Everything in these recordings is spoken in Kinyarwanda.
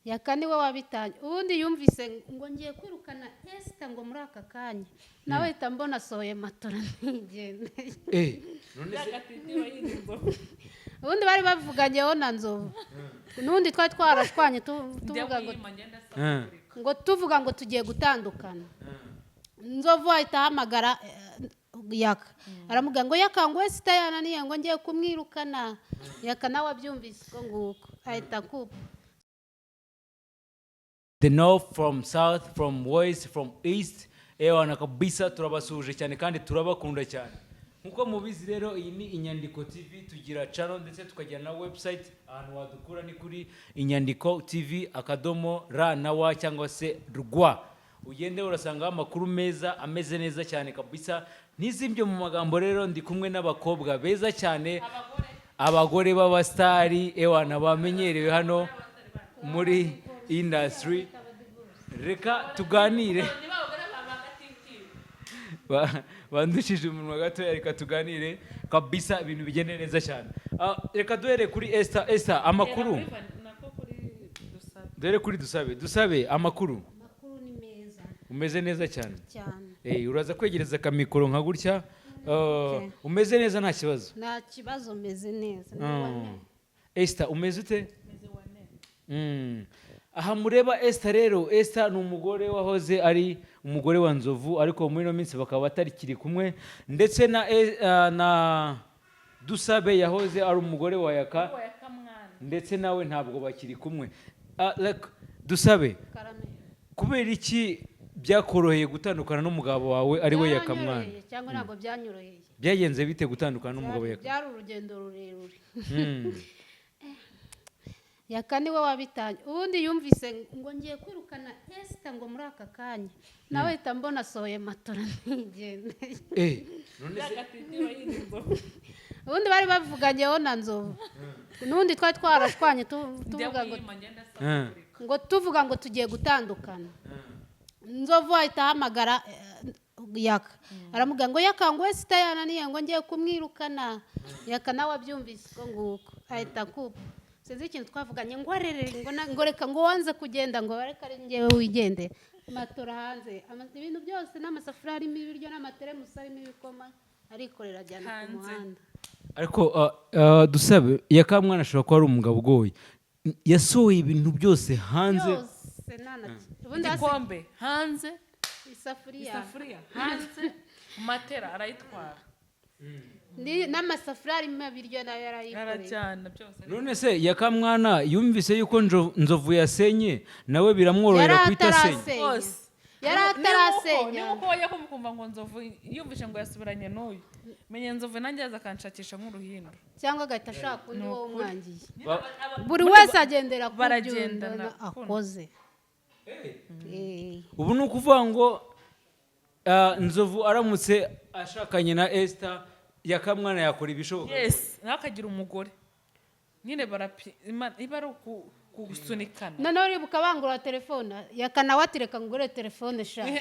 Yaka niwe wabitangiye. Ubundi yumvise ngo ngiye kwirukana Esita, ngo muri aka kanya nawe ahita mbona asohoye matora ntigendeye. None se Ubundi bari bavuganyeho na Nzovu, n'ubundi twari twarashwanye, tuvuga ngo ngo tuvuga ngo tugiye gutandukana. Nzovu ahita ahamagara Yaka, aramubwira ngo Yaka, ngo Esita yananiye, ngo ngiye kumwirukana. Yaka nawe abyumvise uko nguko ahita akupa. The north, from south, from west, from east, ewana kabisa turabasuhuje cyane kandi turabakunda cyane. Nkuko mubizi rero, iyi ni Inyandiko TV. Tugira channel ndetse tukagira na website. Ahantu wadukura ni kuri inyandikotv.rw cyangwa se rwa. Ugende urasangaho amakuru meza ameze neza cyane kabisa. Ntizimbye mu magambo rero, ndi kumwe n'abakobwa beza cyane, abagore b'abasitari, ewana bamenyerewe hano muri industry. Reka tuganire. Bandushije umunwa gatoya. Reka tuganire kabisa, ibintu bigende neza cyane. Reka duhere kuri Esther. Esther, amakuru? Duhere kuri Dusabe. Dusabe, amakuru? Amakuru ni meza. Umeze neza cyane? Cyane. Uraza kwegereza akamikoro nka gutya. Okay. Umeze neza, nta kibazo? Nta kibazo, meze neza. Esther, umeze ute? Aha mureba Esther rero, Esther ni umugore wahoze ari umugore wa Nzovu, ariko muri ino minsi bakaba batarikiri kumwe, ndetse na Dusabe yahoze ari umugore wa Yaka, ndetse nawe ntabwo bakiri kumwe. Like, Dusabe, Karame. kubera iki byakoroheye gutandukana n'umugabo wawe ari we Yaka Mwana? Byaranyoroheye cyangwa ntabwo byanyoroheye? Byagenze bite gutandukana n'umugabo Yaka? Byari urugendo rurerure. Yaka niwe wabitangiye. Ubundi yumvise ngo ngiye kwirukana Esita, ngo muri aka kanya nawe ahita mbona asohoye matora ntigendeye. None se Ubundi bari bavuganyeho na Nzovu, n'ubundi twari twarashwanye, tuvuga ngo ngo tuvuga ngo tugiye gutandukana. Nzovu ahita ahamagara Yaka, aramubwira ngo Yaka, ngo Esita yananiye, ngo ngiye kumwirukana. Yaka nawe abyumvise uko nguko ahita akupa. Sinzi ikintu twavuganye, ngo arere, ngo reka, ngo wanze kugenda, ngo reka ari njyewe wigendera. Matora hanze, ibintu byose, n'amasafuriya arimo ibiryo n'amateremusi arimo ibikoma, arikorera ajyana ku Hanze. muhanda. Ariko Dusabe, Yakamwana ashobora kuba ari umugabo ugoye. Yasohoye ibintu byose hanze? Byose, nta na kimwe. Ubundi hasi Igikombe hanze. Isafuriya. Isafuriya hanze, matera arayitwara. N'amasafuriya arimo ibiryo nayo yarayikoreye. Arajyana byose. None se Yakamwana yumvise yuko Nzovu yasenye, nawe biramworohera Yari guhita asenya? atarasenya. Hose. Yari atarasenya. Ni uko wajya kumva ngo Nzovu yumvise ngo yasubiranye n'uyu, menya Nzovu nanjye yaza akanshakisha nk'uruhindu. Cyangwa agahita ashaka undi wo umwangiye. Buri wese agendera ku byo Baragendana. undi akoze. Ubu ni ukuvuga ngo Nzovu aramutse ashakanye na Esther, Yakamwana yakora ibishoboka? Yes, nawe akagira umugore nyine, iba ari kugusunikana. Noneho uribuka bangura telefone, Yaka nawe ati reka ngure telefone sha. Hari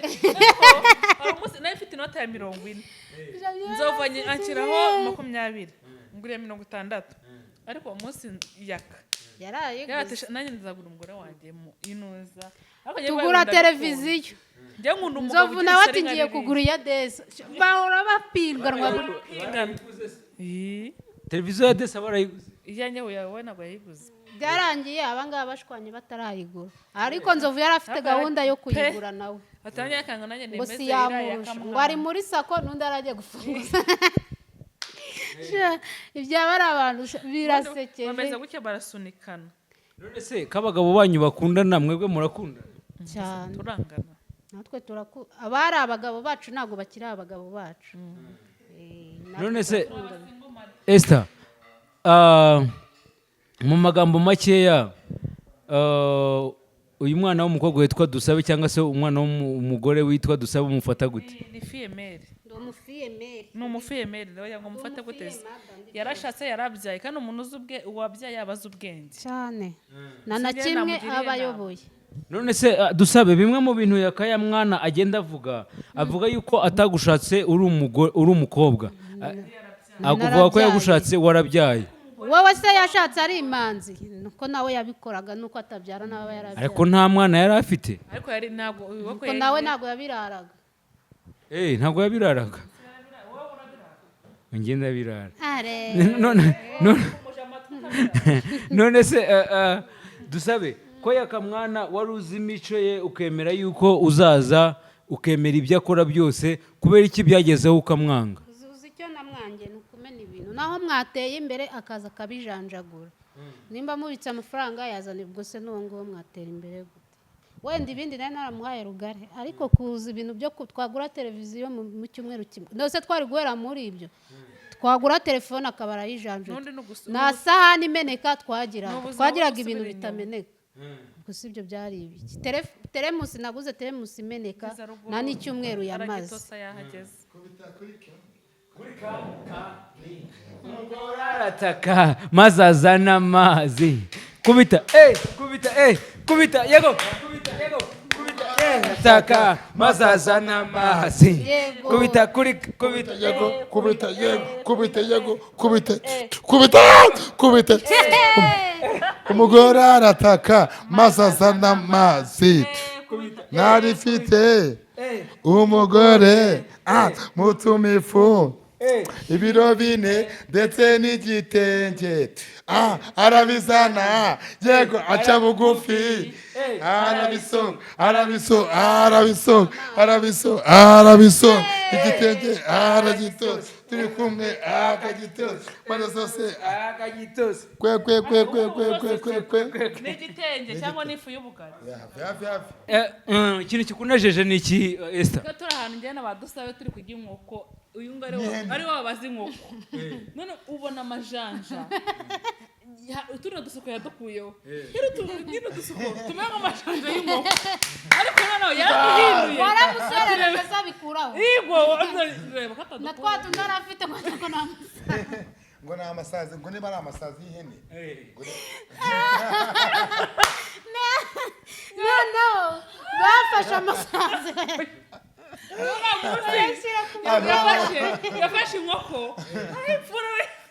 umunsi nawe mfite inota ya 40, Nzovu anshyiraho 20, nguriye 60, ariko uwo munsi Yaka Yarayiguze. Yaratesha, nanjye nzagura umugore wanjye mu inuza. Ariko njyewe Tugura ndabikunda. televiziyo. Njyewe nkunda umugabo Nzovu ugira nawe ishyari ati nka ngiye ririya. kugura iya desa. Bahora bapiganwa. Pigana. Ii. Televiziyo ya desa barayiguze? Iyanjye we ntabwo yayiguze. Byarangiye abangaba bashwanye batarayigura, ariko Nzovu yari afite Ariko gahunda yo pe. kuyigura nawe. Batangiye akanga nanjye Ngo nemeze si iriya yamurusha, ngo ari muri SACCO n'undi aragiye gufunguza. Sha, ibyaba ari abantu sha, birasekeje. Bameze gutya, barasunikana. None se ko abagabo banyu bakundana, mwebwe murakundana? Cyane. Turangana. Natwe turaku abari abagabo bacu ntabwo bakiri abagabo bacu. Natwe None se turakundana. Esther, mu magambo makeya, uyu mwana w'umukobwa witwa Dusabe cyangwa se umwana w'umugore witwa Dusabe umufata gute? Ni fille-mère. Ndi umufille-mère. Ni umufille-mère, ndagira ngo mufate gute se? Yarashatse, yarabyaye, kandi umuntu uzi ubwe, uwabyaye aba azi ubwenge. Cyane, nta na Sinjye kimwe namugiriye aba inama. ayoboye. None se Dusabe, bimwe mu bintu Yakaya Mwana agenda avuga yuko atagushatse uri umugore, uri umukobwa. Avuga ko Narabyaye. yagushatse warabyaye. Wowe se yashatse ari imanzi, nuko nawe yabikoraga, nuko atabyara, nawe aba yarabyara. Ariko nta mwana yari afite. Ariko yari ntabwo uyu Nuko nawe ntabwo yabiraraga. Ntabwo yabiraraga, njye ndabirara. Are. None se Dusabe, ko Yakamwana wari uzi imico ye, ukemera yuko uzaza, ukemera ibyo akora byose, kubera iki byagezeho ukamwanga? Uzi icyo namwange? Ni ukumena ibintu. Naho mwateye imbere akaza akabijanjagura. Nimba mubitse amafaranga yazana, ubwo se n'uwo nguwo mwatera imbere gute? Wenda ibindi nari naramuhaye rugari, ariko kuza ibintu byo twagura televiziyo mu cyumweru kimwe, ndetse twari guhera muri ibyo, twagura telefone akaba arayijanjura. N'undi ni Nta sahani imeneka twagiraga. Ni ubuzima Twagiraga bwo ibintu gusubira inyuma. bitameneka. Gusa ibyo byari ibiki? Teremusi, naguze teremusi imeneka Ugeze ruguru, nta n'icyumweru yamaze. Aragitosa yahageze. Umugore arataka maze azana amazi. Kubita, kubita, kubita, yego, kubita, yego, kubita, ataka maze azana amazi. Yego. Kubita kuri kubita. Yego, kubita, yego, kubita, yego, kubita, kubita, kubita. Umugore arataka maze azana amazi. Nari mfite umugore, mutumifu ibiro 4 ndetse n'igitenge, arabizana, yego, aca bugufi, arabisonga, arabisonga, arabisonga, arabisonga, arabisonga igitenge, aragitoza, turi kumwe akagitoza maze zose. Akagitoza. Kwe kwe kwe kwe kwe kwe kwe kwe. N'igitenge cyangwa n'ifu y'ubugari. Hafi hafi hafi. Ikintu kikunejeje ni iki, Esther? Twe turi ahantu njyana ba Dusabe, turi kurya inkoko, uyu nguyu ari we wabaza inkoko, none ubona amajanja, tuno dusuko yadukuyeho nyine, udusuko tumeze nk'amajanja y'inkoko, ariko noneho yaraduhinduye. Waramusorera azabikuraho. Yego, reba ko Na atadukuyeho. twa tundi yari afite ngo ntabwo namusaza. Ngo ni amasazi, ngo niba ari amasazi y'ihene. Noneho bafashe amasazi bayashyira ku Yafashe inkoko arayipfura,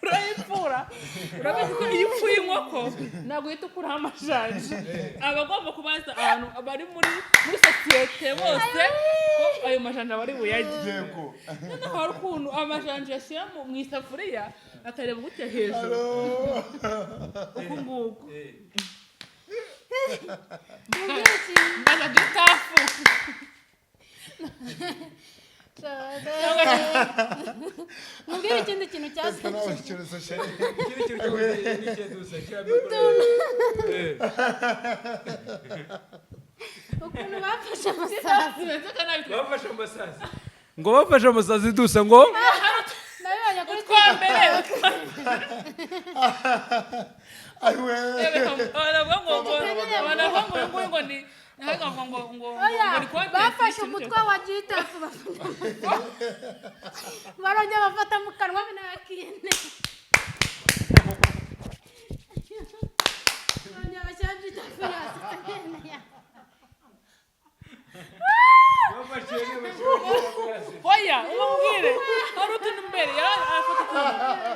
arayipfura. Urabizi ko iyo upfuye inkoko ntabwo uhita ukuraho amajanja, aba agomba kubaza abantu bari muri sosiyete bose ko ayo majanja bari buyarye. Noneho hari ukuntu amajanja yashyira mu isafuriya, akareba gutya hejuru uku nguku, mbaza gitafu. Mubwire ikindi kintu Ese nawe cyasekeje. icyorezo chéri. Ukuntu bafashe amasazi. Bafashe amasazi, ngo bafashe amasazi, Dusa, ngo Nabibonye kuri Utwa mbere. Ayiwe. Baravuga ngo ngo ngo ni ngo ngo ngo Oya, ngo ni content. bafashe umutwe wa gitafu, barongera bafata mu kanwa binakine, barongera bashyira gitafu yasutse nyene ya. Oya, umubwire hari utuntu mbere arafata utuntu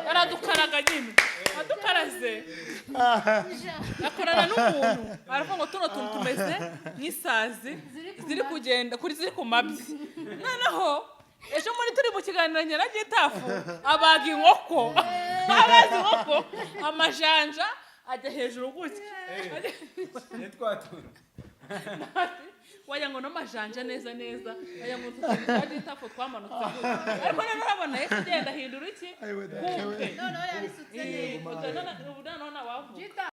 aradukaraga nyine, adukaraze akorana n'umuntu, aravuga ngo tuno tuntu tumeze nk'isazi ziri kugenda kuri ziri ku mabyi. Noneho ejo muri turi mu kiganiro njye na Gitafu, abaga inkoko, abaza inkoko, amajanja ajya hejuru gutya, wagira ngo n'amajanja neza neza, wagira ngo utu tuntu twa Gitafu twamanutse gutya. Ariko noneho urabona yahise agenda ahindura iki Ayiwe, kumbe Noneho yabisutse neza. Ubu noneho ntawavuga. Gita.